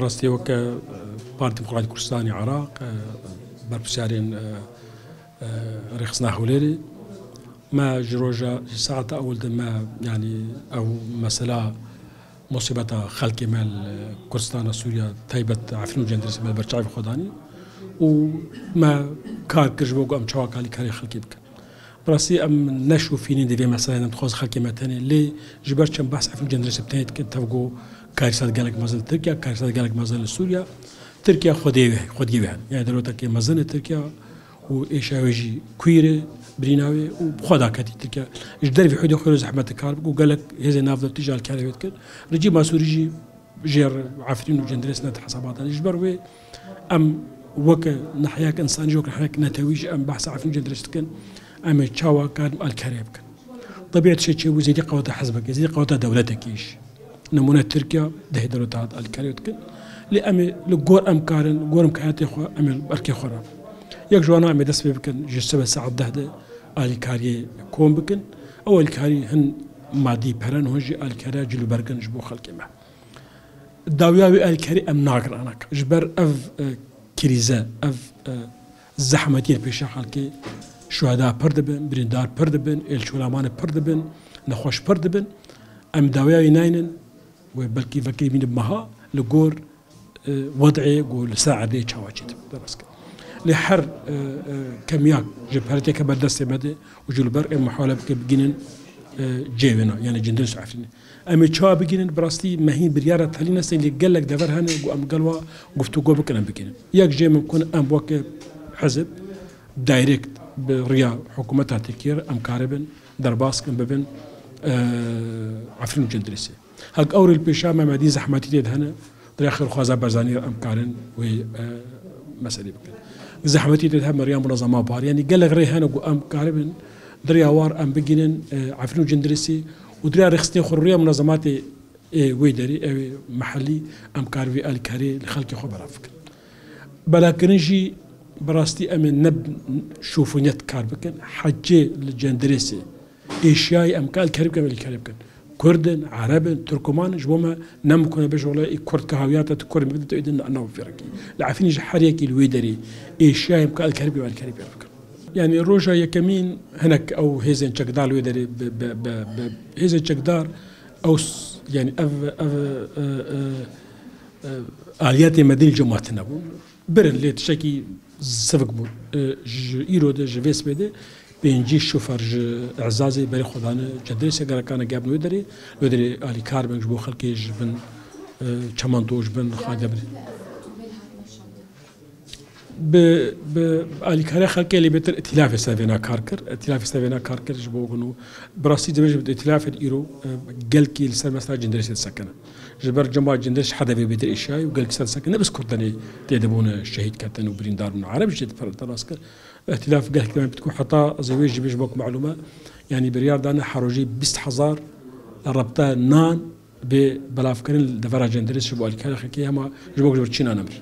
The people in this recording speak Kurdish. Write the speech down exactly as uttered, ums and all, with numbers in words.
Rastî weke, e, Partî Demokratîk Kurdistanê Iraq, e, berpirsiyarên, e, e, rêxistina Hewlêrê, me ji roja, ji saeta ewil de me, yanî ew mesela musîbeta xelkê me li Kurdistana Sûriya, taybet Efrîn û Cendirêsê me li ber çavê xwe danî û me kar kir ji bo ku em çawa alîkarî xelkê bikin. Bi rastî em ne şofînî di vê meseleyê ne, dixwaz xelkê me tenê, lê ji ber çend behs Efrîn Cendirêsê bi tenê dikin, tev ku karîsat gelek mezin li Tirkiye, karîsat gelek mezin li Sûriye. Tirkiye xwediyê wê, xwediyê wê hene. Yani dewletekê mezin e Tirkiye û êşa wê jî kwîr e, birîna wê û bi xwe daketî Tirkiye. Ji dervî hûdê xwe zehmet kar bik û gelek hêzên navdewletî jî alîkarê wê dikin. Recîma Sûrî jî jêr Efrîn û Cendirês ne di hesabatan. Ji ber wê em weke nahiyek însanî jî, weke nahiyek netewî jî em behsa Efrîn û Cendirês dikin. Em ê çawa karin alîkariyê bikin? Tebîet şê çêbû zêdî qeweta hizbekê, zêdî qeweta dewletekê jî. Nimûne Tirkiye dehê dewleta hat alîkariyê dikin. Lê em ê li gor em karin, gor imkaniyetê xwe em ê li erkê xwe re. Yek ji wana em ê dest pê bikin, ji sibê saet deh de alîkariyê kom bikin. Ew alîkarî hin madî pere ne, hin jî alîkariya cilûbergin ji bo xelkê me. Dawiya wê alîkarî em nakin anaka. Ji ber ev, e, krîze, ev, e, zehmetiyê li pêşa xelkê şuheda pir dibin, birîndar pir dibin, êlçolamanê pir dibin, nexweş pir dibin. Em dawiya wê naynin, wê belkî vekirî bînin meha, li gor, e, wed'ê ku li ser erdê çawa çêdibe, derbas kir. Lê her, e, e, kemiyak ji perê tê ke ber destê me de û ji li ber ê muhawele bike bigînin, e, cê wê na, yani Cendirês û Efrînê. Em ê çawa bigînin? Bi rastî me hîn biryara telî nestin, lê gelek dever hene ku em gel wa guftûgo bikin, em bigînin. Yek jê mimkun em weke hizib direct bi riya hikûmeta Tirkiyê re em karibin derbas kin bibin, e, Efrîn û Cendirêsê. Hek ewrê li pêşa me, me dî zehmetî tê de hene, dirya Xêrxwaza Barzanî re em karin wê, e, meselê bikin. Zehmetî tê de hene, riya munezema bar. Yanî gelek rê hene ku em karibin, di riya war em bigînin, e, Efrîn û Cendirêsê û di riya rêxistinê xwe, riya munezematê ê wê derê, ew ê mehellî, em kar vê alîkariyê li xelkê xwe belav bikin. Belakirin jî bi rastî em ê ne şofûniyet kar bikin. Hecê li Cendirêsê, Êşiyayê em ka alîkarî bikin, em alîkarî bikin. Kurd in, Ereb in, Tirkoman in, ji bo me ne mimkun e bêje wele ê Kurd ka hawiyata tu Kurd bidin tu êdin nav fêrekî. Li Efrînê ji her yekî li wê derê Êşiyayê em ka alîkarî bikin, em alîkarî pê bikin. Yani roja yekemîn hinek ew hêzên çekdar li wê derê bi, bi, bi, bi, hêzên çekdar ew s-, yani ev, ev, e, e, e, aliyetê me din cemaat nebûn. Birin lê tiştekî sivik bû. E, ji îro de, ji vê sibê de pêncî şofer ji Ezazê berê xwe dane Cendirêsê, gerekane gebin wê derê, wê derê alîkar bin ji bo xelkê ji bin, e, çemento, ji bin xwe de bin. Bi, bi alîkariya xelkê lê bêtir îtîlafê ser vêna kar kir. Îtîlafê ser vêna kar kir ji bo gund û bi rastî dibêjim îtîlafê îro, e, gelkî li ser mesela Cendirêsê disekine. Ji ber cema Cendirês hedefê bêtir êşiyayî û gelkî ser disekine, ne biz Kurd tenê tê de bûne şehîd ketin û birîndar bûne. Ereb jî tê de derbas kir. Îtîlaf gelkî devam kir. Heta ez ê wê jî bêjim wek melûme, yanî biryar dane her rojê bîst hezar rebte nan bê belavkirin li devera Cendirês ji bo alîkariya xelkê, hema ji bo ji ber çîna nemir.